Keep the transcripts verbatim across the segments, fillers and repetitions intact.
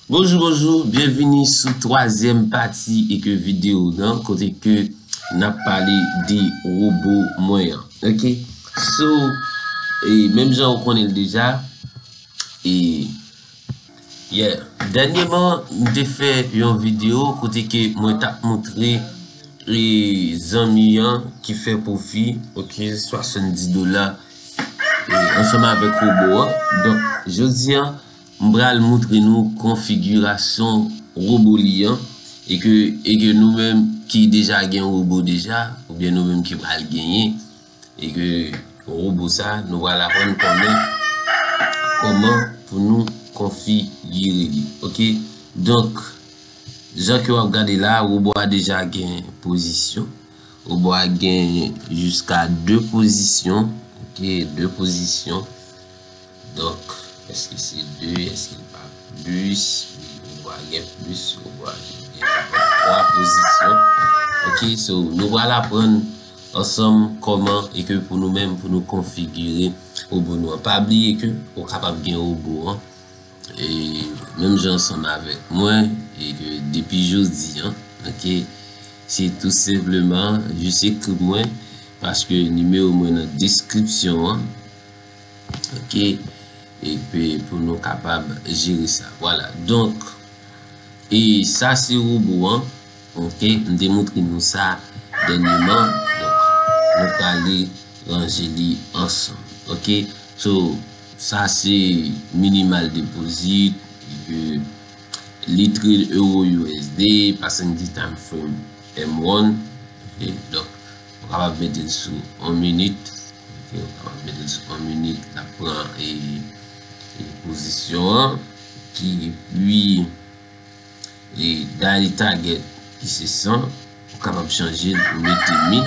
Bonjou, bonjou, byenvini sou twazyèm pati e ke videyo nan kote ke n ap pale de wobo mwen an. Ok? So, e menm jan ou konnen l deja, e yeah, dènyèman, m te fè yon videyo kote ke mwen t ap montre e zanmi an ki fè pwofi, ok, swasanndis dola e ansanm avèk wobo an. Donk, jodi an, m pral montre nou konfigirasyon wobo li an e ke, e ke nou menm ki deja gen wobo deja, oubyen nou menm ki pral genyen, e ke wobo sa, nou pral aprann kòman, kòman pou nou konfigire li. Ok? Donk, jan ke w ap gade la, wobo a deja gen pozisyon. Wobo a gen jiska de pozisyon. Ok, de pozisyon. Donk, èske se de? Èske l pa plis? Wi, wobo a gen plis. Wobo a gen twa pozisyon. Ok, so, nou pral aprann ansanm kòman e ke pou nou menm, pou nou konfigire wobo nou an. Pa bliye ke ou kapab gen wobo an e menm jan ansanm avèk mwen, e ke depi jodi an, ok, se tou senpleman jis ekri mwen, paske nimewo mwen nan deskripsyon an, ok, epi pou nou kapab jere sa. Vwala, donk, e sa se wobo an, ok, m te montre nou sa dènyèman, donk, nou prale ranje li ansanm, ok. So, sa se minimal deposit, epi li trade euro U S D, pa santi time frame M one, ok, donk, ou kapab mete l sou yon minit, ok, ou kapab mete l sou yon minit, l ap pran e, e pozisyon an, ok, epi e daily target ki se san, ou kapab chanje l, ou mete mil,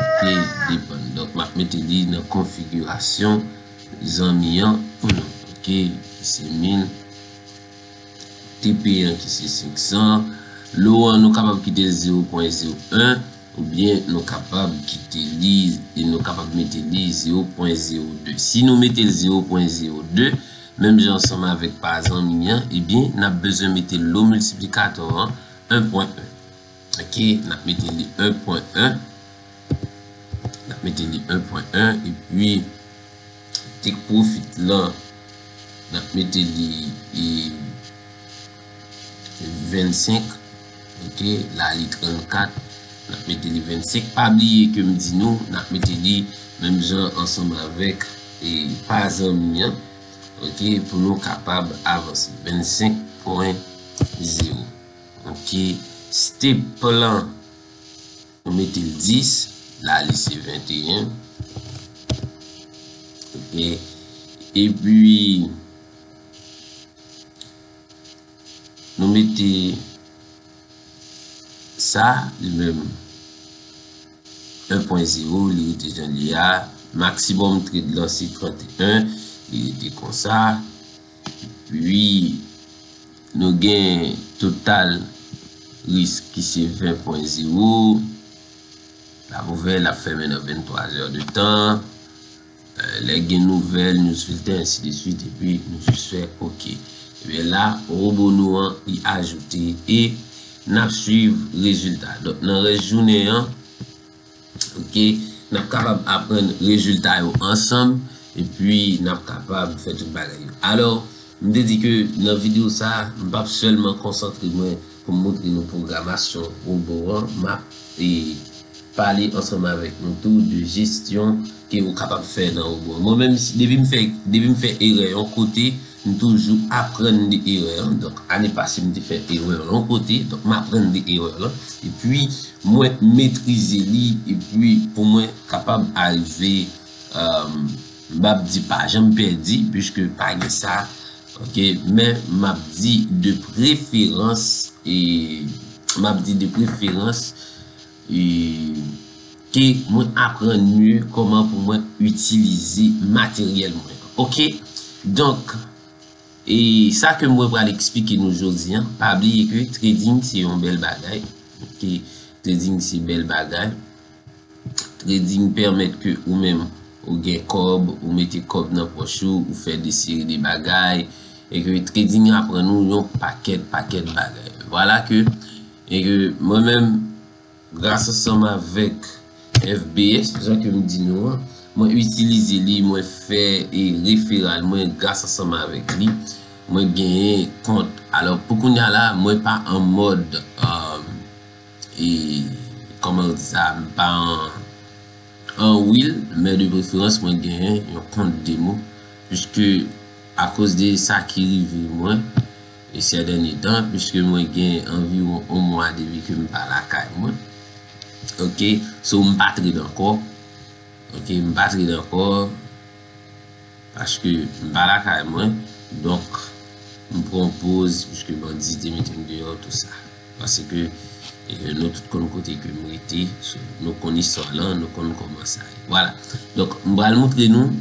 ok, depann. Donk, m ap mete li nan konfigirasyon zanmi an pou nou, ok, ki se mil, T P an ki se senk san, low an nou kapab kite l zewo pwen zewo en, oubyen nou kapab kite li, e nou kapab mete li zewo pwen zewo de. Si nou mete l zewo pwen zewo de, menm jan ansanm avèk pa zanmi an, ebyen, n ap bezwen mete lo miltiplikatè an en pwen en. Ok, n ap mete li en pwen en. N ap mete li en pwen en, epi take profit lan, n ap mete li e vennsenk. Ok, la li trannkat. N ap mete li vennsenk. Pa bliye ke m di nou, n ap mete li menm jan ansanm avèk e pa zanmi an. Ok, pou nou kapab avanse. Vennsenk pwen zewo. Ok, stop lan, nou mete l dis, la li se venteyen. Ok, epi nou mete sa, li menm en pwen zewo, li rete jan li a. Maximum trade lan se trannteyen, li rete konsa. Epi, nou gen total risk ki se ven pwen zewo. L ap ouvè, l ap fèmen nan venntwa zè de tan. Eh, lè gen nouvèl, news filter, ensi de swit, epi nou jis fè ok. Ebyen la, wobo nou an, li ajoute e n ap swiv rezilta. Donk, nan rès jounen an, ok, n ap kapab aprann rezilta yo ansanm, epi n ap kapab fè tout bagay yo. Alò, m te di ke nan videyo sa a, m p ap sèlman konsantre mwen pou m montre nou pwogramasyon wobo an, m ap e, pale ansanm avèk nou tou de jesyon ke ou kapab fè nan wobo an. Mwen menm, si, depi m fè, depi m fè erè yon kote, m toujou aprann de erè an. Donk, ane pase, m te fè erè yon kote, donk, m aprann de erè lan. Epi, mwen metrize li, epi pou mwen kapab arive, euh, m p ap di pa janm pèdi, piske pa gen sa, ok, men m ap di de preferans, e m ap di de preferans, e ke mwen aprann mye kòman pou mwen itilize materyèl mwen. Ok? Donk, e sa ke mwen pral eksplike nou jodi an, pa bliye ke trading se yon bèl bagay. Ok? Trading se bèl bagay. Trading pèmèt ke ou menm, ou gen kòb, ou mete kòb nan pòch ou, ou fè de seri de bagay, E ke trading aprann nou yon pakèt, pakèt bagay. Vwala ke, e ke mwen menm, gras ansanm avèk F B S, jan ke m di nou an, mwen itilize li, mwen fè e referal mwen gras ansanm avèk li, mwen genyen kont. Alò, pou kounye a la, mwen pa an mòd, um, e, kòman yo di sa, m pa an, an wheel, men de preferans, mwen genyen yon kont demo, piske akoz de sa ki rive mwen, e sè dènye tan, piske mwen gen anviwon yon mwa depi ke m pa lakay mwen. Ok, so m pa trade ankò. Ok, m pa trade ankò, paske m pa lakay mwen. Donk, m pran poz, piske bandi te mete m deyò, tou sa. Paske, e, nou tout konn kote ke m rete, so, nou konn istwa lan, nou konn kòman sa ye. Vwala. Donk, m pral montre nou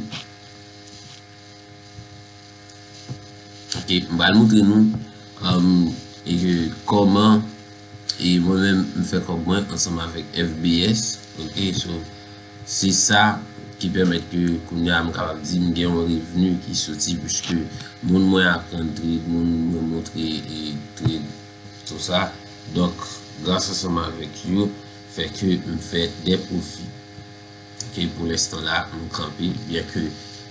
Ok, m pral montre nou, um, e ke kòman, e mwen menm, m fè kòb mwen ansanm avèk F B S. Ok, so, se sa ki pèmèt ke kounye a m kapab di m gen yon revni ki soti, piske moun mwen aprann trade, moun mwen montre e trade, tou sa. Donk, gras ansanm avèk yo, fè ke m fè de pwofi. Ok, pou lenstan la, m kanpe, byen ke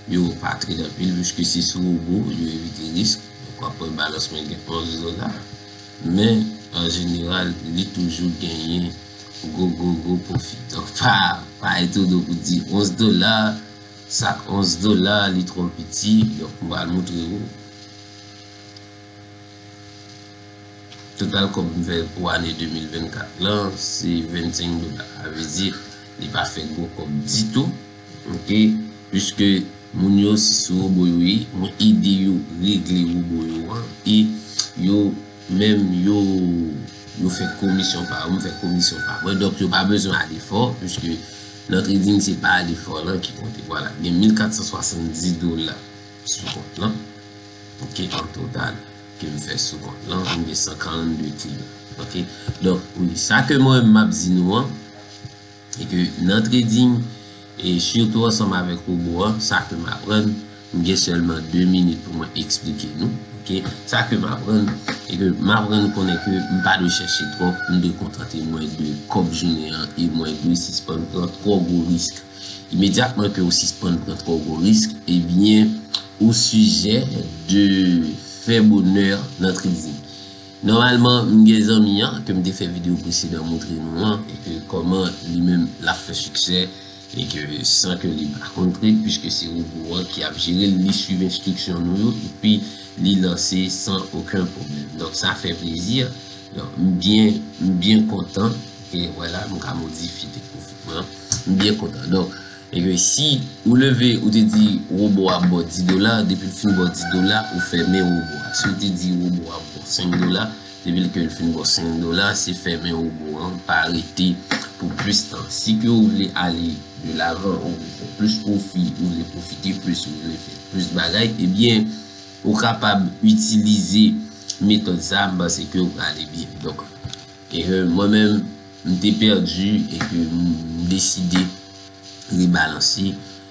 yo pa trade anpil, piske se sou wobo, yo evite risk. Donk, w ap wè balans mwen gen onz dola. Men, an jeneral, li toujou genyen gwo, gwo, gwo pwofi. Donk, pa, pa etone w pou di onz dola, sa onz dola, li twò piti. Donk, m pral montre w. Total kòb m fè pou ane de mil vennkat lan, se vennsenk dola. Sa vle di, li pa fè gwo kòb ditou. Ok? Piske moun yo, se sou wobo yo ye, mwen ede yo regle wobo yo an, e yo menm, yo, yo fè komisyon pa yo, mwen fè komisyon pa mwen. Donk, yo pa bezwen ale fò, piske nan trading, se pa ale fò lan ki konte. Vwala, gen mil kat san swasanndis dola sou kont lan. Ok, an total, ke m fè sou kont lan, m gen san karannde kliyan. Ok? Donk, wi, sa ke mwen m ap di nou an, e ke nan trading, e sitou ansanm avèk wobo an, sa ke m aprann, m gen sèlman de minit pou mwen eksplike nou. Ok? Sa ke m aprann, e ke m aprann konnen ke m pa dwe chèche twòp, m dwe kontante mwen de kòb jounen an, e mwen dwe sispann pran twò gwo risk. Imedyatman ke w sispann pran twò gwo risk, ebyen, ou sijè de fè bonè nan trading. Nòmalman, m gen zanmi an, ke m te fè videyo presedan montre nou an, e ke kòman li menm l ap fè siksè, e ke san ke li pa konn trade, piske se wobo an ki ap jere l, li swiv enstriksyon nou yo, epi li lanse san okenn pwoblèm. Donk, sa fè plezi. Donk, m byen, m byen kontan. E vwala, m ka modifye teknik mwen. M byen kontan. Donk, e ke si ou leve, ou te di wobo a ap ba w dis dola, depi l fin ba w dis dola, ou fèmen wobo a. Si ou te di wobo a ap ba w senk dola, depi l ke l fin ba w senk dola, se fèmen wobo an, pa rete pou plis tan. Si ke ou vle ale de lavan, ou vle fè plis pwofi, ou vle pwofite plis, ou vle fè plis bagay, ebyen, ou kapab itilize metòd sa, m panse ke ou prale byen. Donk, e ke mwen menm, m te pèdi e ke m deside rebalanse.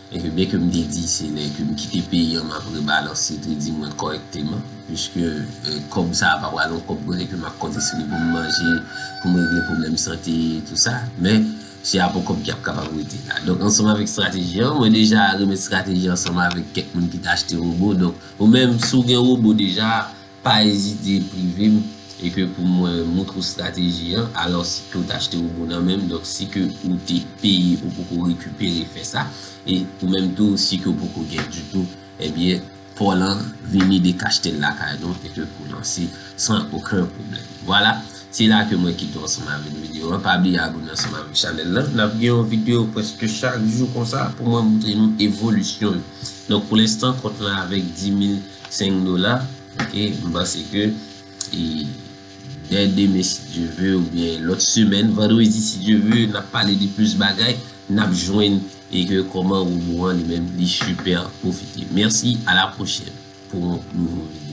E ke byen ke m te di se lè ke m kite peyi an, m ap rebalanse trading mwen kòrèkteman. Piske, e, kòb sa a pa pral yon kòb kote ke m ap konte sou li pou m manje, pou m regle pwoblèm sante, tou sa. Men, se a pou kòb ki ap kapab rete la. Donk, ansanm avèk estrateji an, mwen deja remèt estrateji ansanm avèk kèk moun ki te achte wobo. Donk, ou menm, si w gen wobo deja, pa ezite prive m, e ke pou mwen montre w estrateji an, alò si ke w te achte wobo nan men m, donk si ke ou te peye, ou poko rekipere fè sa, e ou menm tou, si ke w poko gen ditou, ebyen, pòl lan vini dekachte l lakay nou, e ke pou lanse san okenn pwoblèm. Vwala, se la ke mwen kite w ansanm avèk videyo an. Pa bliye abone ansanm avèk chanèl lan. N ap gen yon videyo prèske chak jou konsa pou mwen montre nou evolisyon yo. Donk, pou lenstan, kont lan avèk dis mil senk dola, ok, m panse ke, e, dè demen, si Dye ve, oubyen lòt semèn, vandredi, si Dye ve, n ap pale de plis bagay, n ap jwenn, e ke kòman wobo an li menm, li sipè pwofite. Mèsi, a la pwochèn pou yon nouvo videyo.